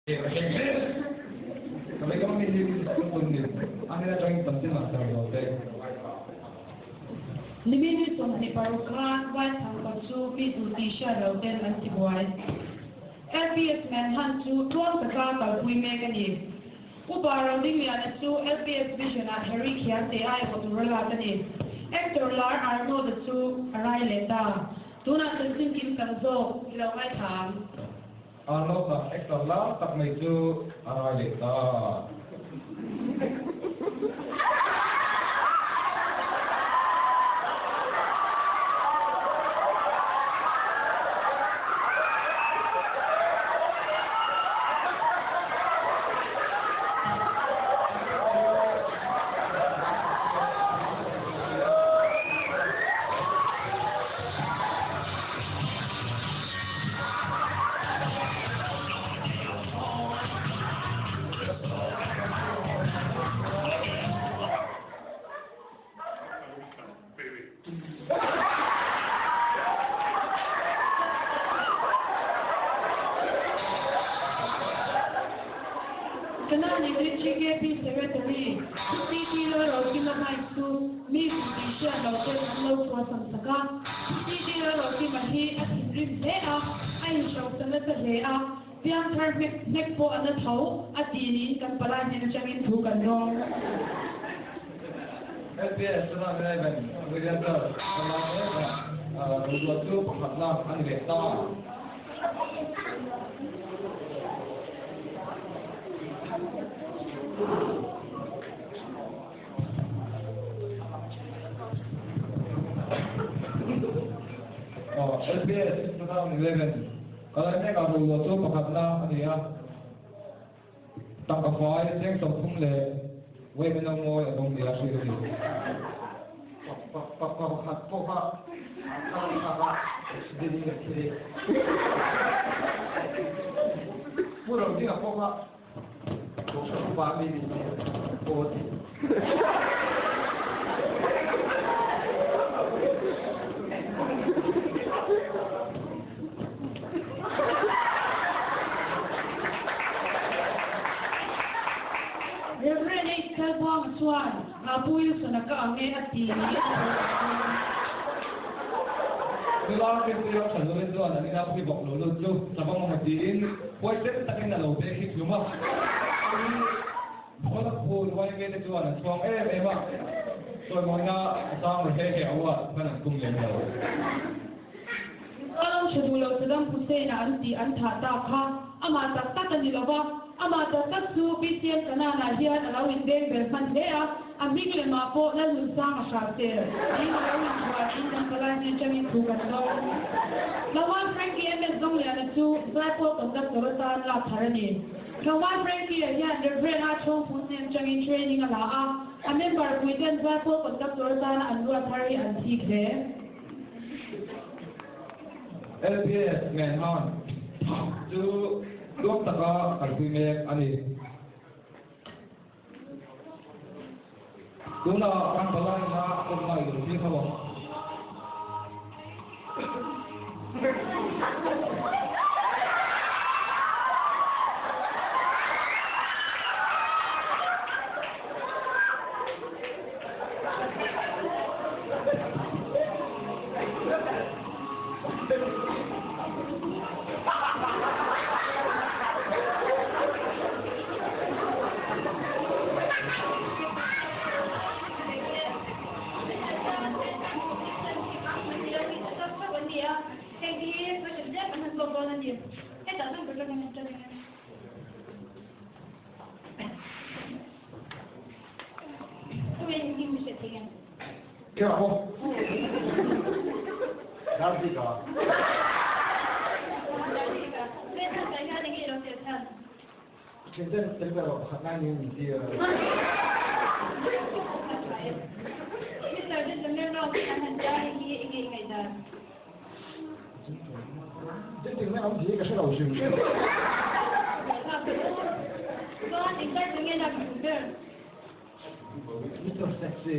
Nimin ni 26 khan Vaithang chu mi duh tih hriat lo ten an tibuai. LPS Manhunt chu tluang taka kalpui mek a ni. Upa Rodingliana chu LPS Vision-ah Harry Khiante a erawh tur a lak a ni. Actor lar Arnold-a chu a rai leh ta. Tunah chanchin kim tam zawk i lo ngaithla ang. Arnold-a actor lar tak mai chu a rai leh ta. Kanan English GKP Secretary Pu TT Lalrokima bike chu mi kum tih hriat lo ten an lo suasam sak a. Pu TT Lalrokima hi a thinrim hle a, a inhrosa nasa hle a, piangthar hmek hmek pawh a na tho a ti niin kan palai hnen atangin thu kan dawng. LPS chungah Raven Williander palai mek a, ruhruat chu pakhatna a ni leh ta. LPS 2011 kalai mek a ruhruat chu pakhatna a ni a. Tangka fai cheng 30 leh Women a ngawi a dawng nia hriat a ni. Pakhat pawh kha a thlak a, accident in a thi leh. Pu Rodinga pawh kha Kohhran upa mi ni hi aw a ti. Reverend H. Thalbuang chuan Apu Wilson-a ka ang e a ti ni a sawi ang chuan. Nula Rinpuia Thanlawin chuan an ina pui bawk lo lut chu savang emaw tiin huaisen takin a lo bek hik hlum a. Khaw phul YMA te chuan an chhuang em em a, chawimawina a sang ru he he award hman an tum lem lo. A lo hre duh lo Saddam Hussein-a an tih an thah ta kha amah tak tak a ni lo va, amah tak tak chu BCM Kanaan-ah hian a lo inbeng ber hman hle a, a hming lemah pawh Lalnunsang a hral tel tiin a lo inchhuah in kan palai hnen tangin thu kan dawng. Tlangval Frankie MS Zawngliana chu Zaipawl conductor atan lak thar a ni. Tlangval Frankie-a hian Reverend a chhawngphun hnem tangin training a la a, a member puiten Zaipawl conductor atana an ruat thar hi an thik hle. LPS Manhunt chu tluang taka kalpui mek a ni. Tunah kan palai-na awmna i lo thlir ho ang. Mr. Sexy.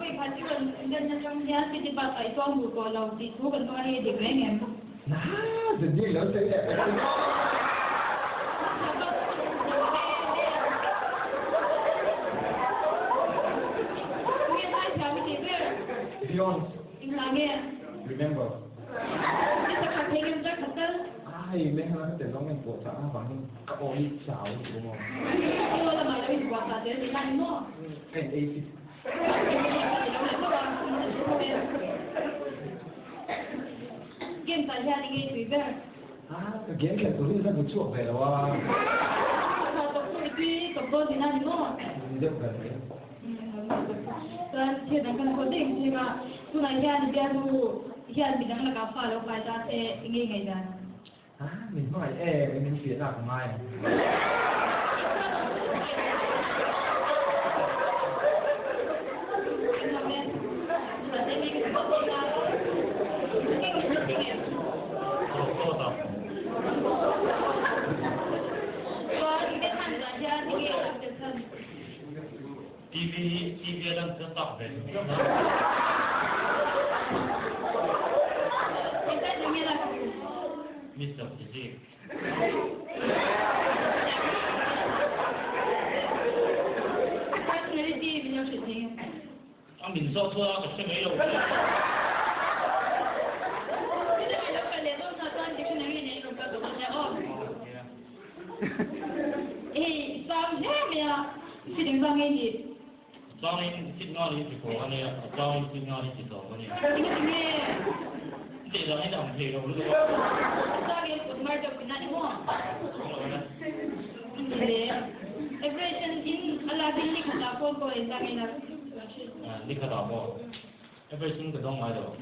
Vawikhat i rawn lenna tang hian city bus ah i chuang duh tawh lo tih thu kan hmang a hei dik reng em? Na, zirtir lo sawi leh ka ti. Nge zaithiam i tih ber? Beyond. Engah nge? Remember. I sakhat thei ngem zar khat tal? A hei meng a ka tel zawng em pawh chah avangin ka aw hi chau a ni maw? I aw lamah lo inbuatsaih zel ni hlan maw? Ka in ei fit. Game tah hian i ngei tui ber. A, ka game khelh turin ka hmu chhuak ve lo a. Tha tawp chu i tui tawp dawn tihna ni maw? Ni deuh ber mai. Chuan thil dang kan haw daih ang thim a, tunah hian bialnu hian midang lakah fa lo pai ta se i ngei ngei dan. A, min hmangaih em, min fiahna ka ngai ang. TV TV a lan chuan tak ve thung a. Mister Physique. A min zawh chu a ka hre mai lo. Changin thit nga ni ti ko a nia, a changin thit nga ni ti tawp a ni. Tih lah in ang thei lo lutuk a. Ni khatah pawh Everest in ka dawng ngai lo.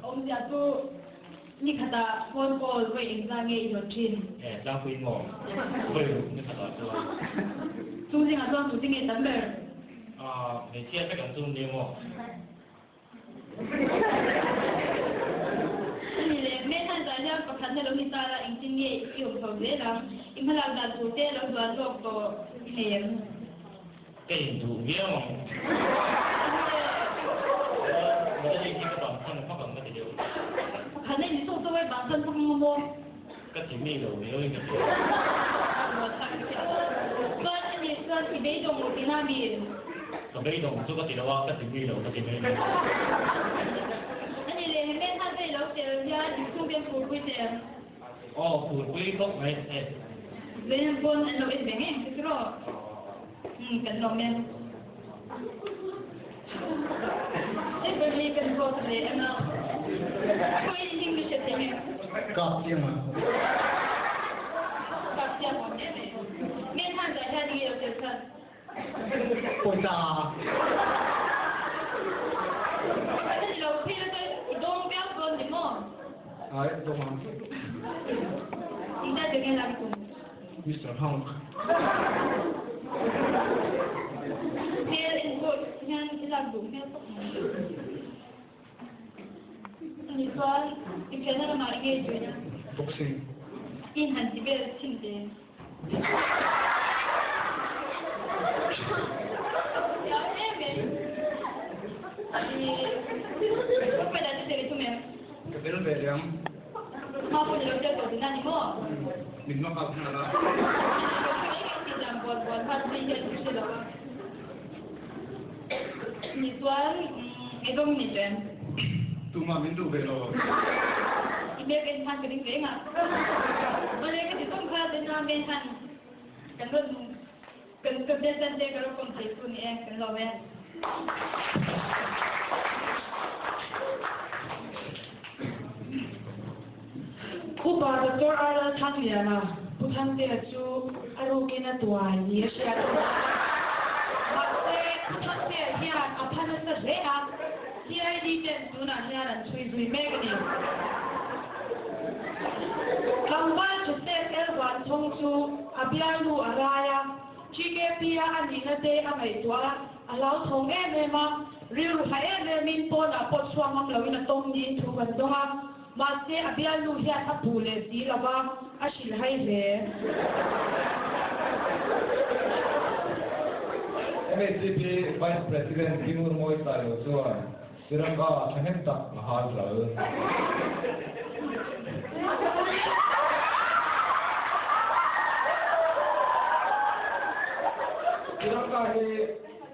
Awmzia chu ni khatah phone call vawi engzah nge i dawn thin? E, tlangpuiin maw? Vawi ruk ni khatah chuan. Chung zingah chuan tute nge tam ber? Ah, hmeichhia vek ang chu nia maw? Ani leh hmelhan zah hian pakhatna lo ni ta la engtin nge i awm chho zel ang? I hmalak dan tur te lo duan lawk tawh i nei em? Ka induh viau ang. Modeling hi ka bangsan hmak ang ka ti deuh. Pakhatna in ni tawk tawk e, bangsan hmak ang maw? Ka ti mi lo viau in ka hria. Chuan ani chuan i beidawng lo tihna mi? Ka beidawng chu ka ti lo a, ka ti mi lo ka ti mai mai. Ani leh he men khan hei lo tel hian in chhungte an phurpui che em? Aw phurpui khawp mai e. Vawiin pawn an lo en ve ngei ang che tiraw? Umm kan lawm e. Hei ber hi kan vote leh em a, khawi hlim mi hre thei em? Kap chiang a. Kap chiang awm em e. Nge hman zah hian nge lo tel chhan? Pawisa. Pakhat a ni lo, phei la chuan i dawng viau dawn ni maw? Ai, dawng ang. Engzat nge lak tum? Mister Hunk. Hmel en pawh hian i lak duh hmel khawp mai. Ani chuan i pianna lamah eng nge i join a? Boxing. I han ti vel thin te. Thiam em em. I ka dah chu tel i tum em? Ka tel ve leh ang. Hma pawh ni lo tel tawh tihna ni maw? Min knock out nghal a. Tih bual bual kha chu hian ka hre lo a. Ni chuan i rawng ni chen. Tumah min duh ve lo. I hmel en khan ka ding ve ngah. Awle ka ti tum kha tuna men khan kan rawn kan ka bial tan te ka rawk kawm thei chu ni e kan lawm e. Upa Doctor Arnold Thangliana, Pu Thangtea chu a rukin a tuai ni a hriat a. Mahse, Pu Thangtea hian a pha nasa hle a, CID ten tunah hian an chhui zui mek a ni. Tlangval Joseph L. Vanthawng chu a bialnu a rai a, GKP-a a nihna te a ngaihtuah a, a hlauthawng em em a, rilru ha em emin pawnah pawh chhuak ngam loin a tawng niin thu kan dawng a. Mahse, a bialnu hian a puh leh si lo va, a hrilhhai hle. MHCP Vice President Timur Mawi Sailo chuan Tiranga thahnem tak a hal ral. Tiranga hi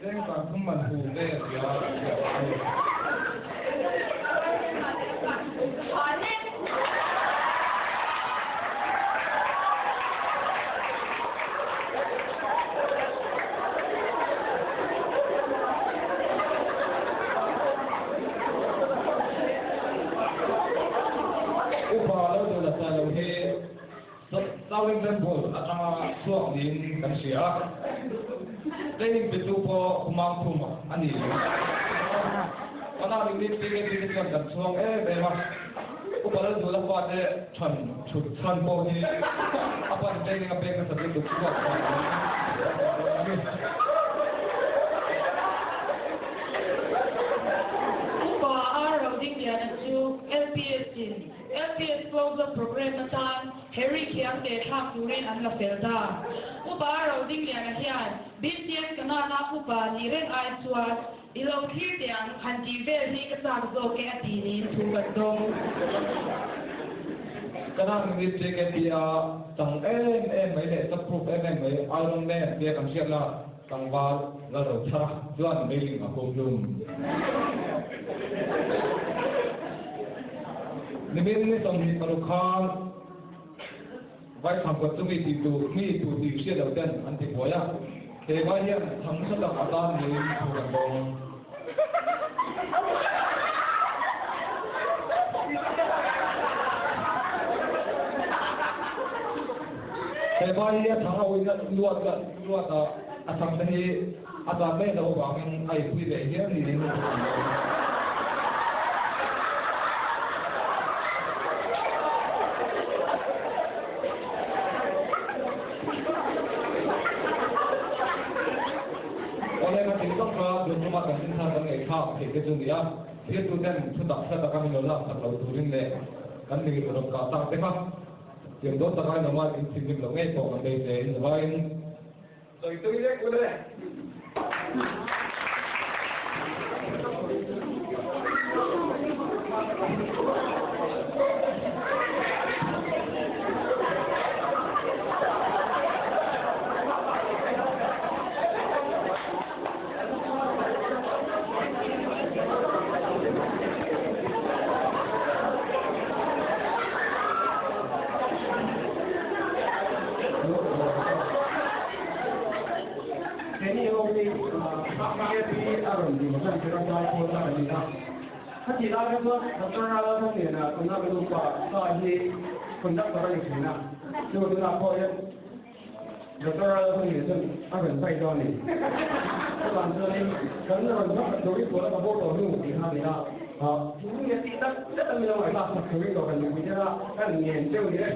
Cheng sang thum man hu vel tia hriat a ni. Upa lo duh la ta lo hi Shaolin Temple atanga chhuak niin kan hria a, training petu pawh Kumang Khum a ni. Pana Unit PKP te chuan kan chhuang em em a, Upa Lalzula fate than thut chhan pawh hi a pan training a pek nasa lutuk chhuak vang niin kan hria a ni. Upa R. Rodingliana chu LPS in LPS Close Up Programme atan Harry Khiangte thlak turin an la fel ta. Upa Rodingliana hian BCM Kanana upa nih reng ai chuan i lo thlir teh ang han tih vel hi ka chak zawk e a ti niin thu kan dawng. Kanan mit JKP a tang em em mai leh top proof em em mai Iron Man tia kan hriat la tlangval Lalrothara chuan meiling a hum hlum. Nimin ni 26 khan Vai thangkawt chu mi tih tur, mi tu tih hriat lo ten an ti buai a, he vai hian thang nasa tak a tan niin thu kan dawng. He vai hi a thang a uina luat luat a, a thang te hi a tan mai loh avangin a inpui ve hial niin thu kan dawng. Awle ka thil tak kha tun ṭuma kan inthar kan ngaihthlak theih te chu nia, thirtu ten thu tak hre taka min lo lak sak lo turin leh kan mi rawn kah tak te kha tiang dawn taka in awm a, in thinrim loh ngei pawh kan beisei in zavaiin sawi tui lek ule. Keini ho hi KP a rawn din hman kher a tlai pawl tak a ni a. Khatih lai kha chuan Doctor Rala kha hnenah tuna ka nupa pa hi conductor a ni thin a, chu tunah pawh hian Doctor Rala kha hnenah chuan a rawn pai dawn a ni. Chuvang chuanin kan rawn hma khat tur i pawl a ka bawr tawh hnu tih kha a ni a, thing leh tih tak zet a mi lo ngaihthlak khat turin dawhkan mipui te kha kan ngen deuh ni e.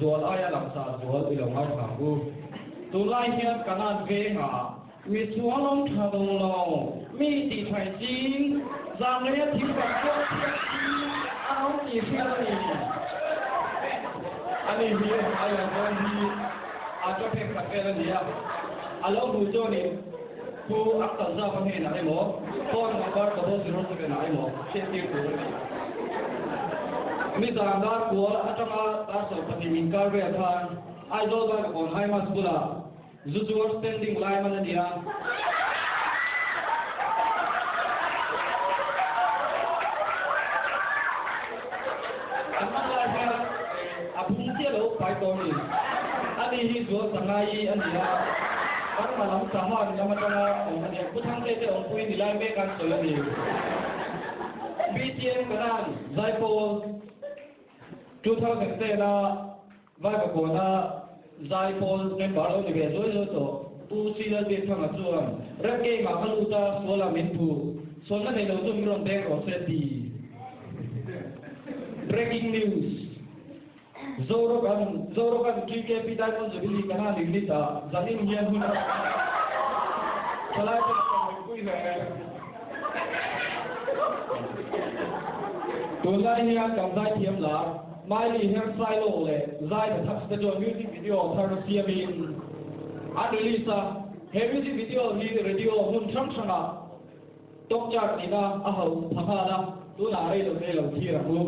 zual aia langsar zual i lo ngaithla ang u. Tunlai hian Kanan vengah mi sual awm tha duh lo, mi tihthai ching, zanglei a thing bak pawh chhiat ching an awm tih hriat a ni. Ani hi a lian dawn hi a chaw phek khat vel a ni a, a lo hmuh chuanin Pu Uncle Zapa hnenah emaw phone number 007 ah emaw hriattir tur a ni. Nizan dar kual atanga dar 12 inkar vel khan Aizawl Vaivakawn High Mass bulah zu zuar standing lai man a ni a. An man lai hian a phung chiah lo pai tawh a ni. Ani hi zual Sangai a ni a, Burma lam Tahan lam atanga awm a ni a, Pu Thangte te awmpui ni lai mek an sawi a ni. BTM Kanan Zaipawl 2010 a Vaivakawna Zaipawl member lo ni ve zuai zuai tawh Pu C Lalbiakthanga chuan Rap game ah ka lut a, sualah min phu, sualna nei lo chu min rawn deng rawh se ti. Breaking news. Zorokan Zorokan KKP Diamond Jubilee Kanan Unit ah zanin hian hun a rawn a, thalai te kan mipui hle. Tunlai hian kan zaithiam lar Miley Hairstyle leh Zai The Thugs te chuan music video thar siamin an release a, he music video hi radio hmun hrang hrangah Top chart nihna a hauh pha nghal a, tunah rei lo te lo thlir ang u.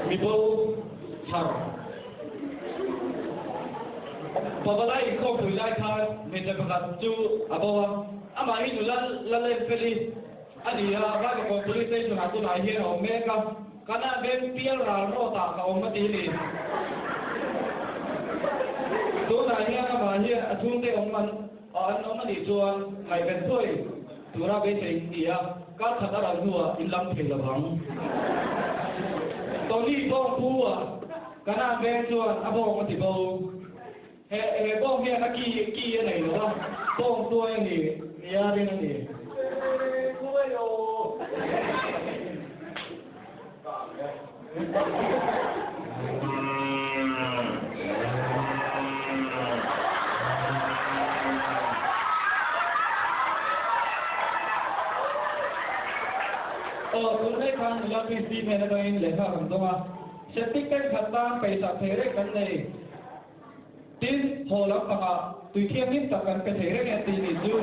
Mibo thar. Pavalai inkhawmpui lai khan hmeichhe pakhat chu a bo a, amah hi nula Lalengfeli a ni a, Vaivakawn Police Station ah tunah hian a awm mek a, Kana veng pial ral rawt ah ka awm a ti ni. Tunah hian amah hian a chhungte awm an an awm a nih chuan ngaihven thuai tura beisei in ni a, kar khat a ral hnuah in lam thei lo vang. Tony bawng pu a Kana veng chuan a bawng a ti bo. He he bawng hian a ki ki a nei lo a, bawng tuai a ni nia rin a ni. Aw, tunlai khan nula Christy hnen atangin lehkha kan dawng a, septic tank khat tan peisak thei reng kan nei. Tin, haw lam pangah tui thianghlim tak kan pe thei reng e tih ni chu.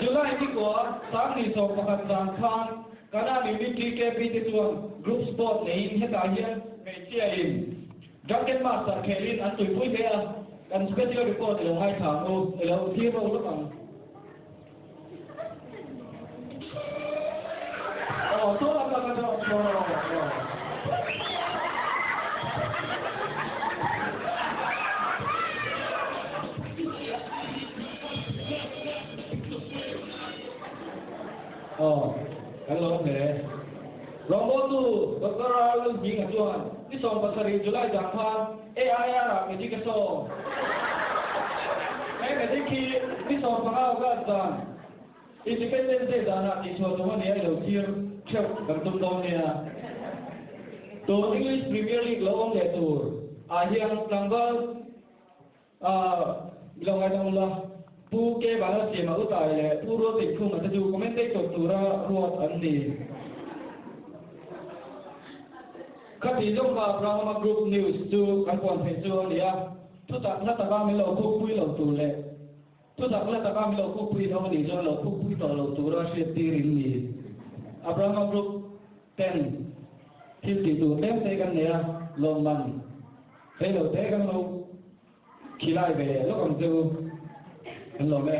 July nikua 2011 zan khan Kanan Unit TKP te chuan Group Sport neiin hetah hian hmeichhia in Drunken Master khelin an tuipui hle a, kan special report i lo ngaithla ang u, i lo thlir ro lawk ang. Aw, saw lam laka chuan aw, aw. Aw, kan lo hle. Rawngbawltu Doctor Ral Hminga chuan ni 17 July zan khan AIR ah Magic a saw. He Magic hi ni 15 August zan. Independence Day danah tihchhuah tum a nia i lo thlir theuh kan tum dawn nia. Tun English Premier League lo awm leh tur ah hian tlangval ah lo ngaidam ula, Pu K Vanlalsiama Utai leh Pu Rualtik Khuma te chu commentator tura ruat an ni. Khati zawng kha Abrahama Group News chu kan puan theih chu a ni a, thutak hla taka min lo khukpui lo tur leh thutak hla taka min lo khukpui tho a nih chuan lo khukpui tawh lo tura hriat tir in ni. Abrahama Group ten thil tih tur tlem te kan nei a, lawmman rei lo te kan lo khilai ve lawk ang che u, kan lawm e.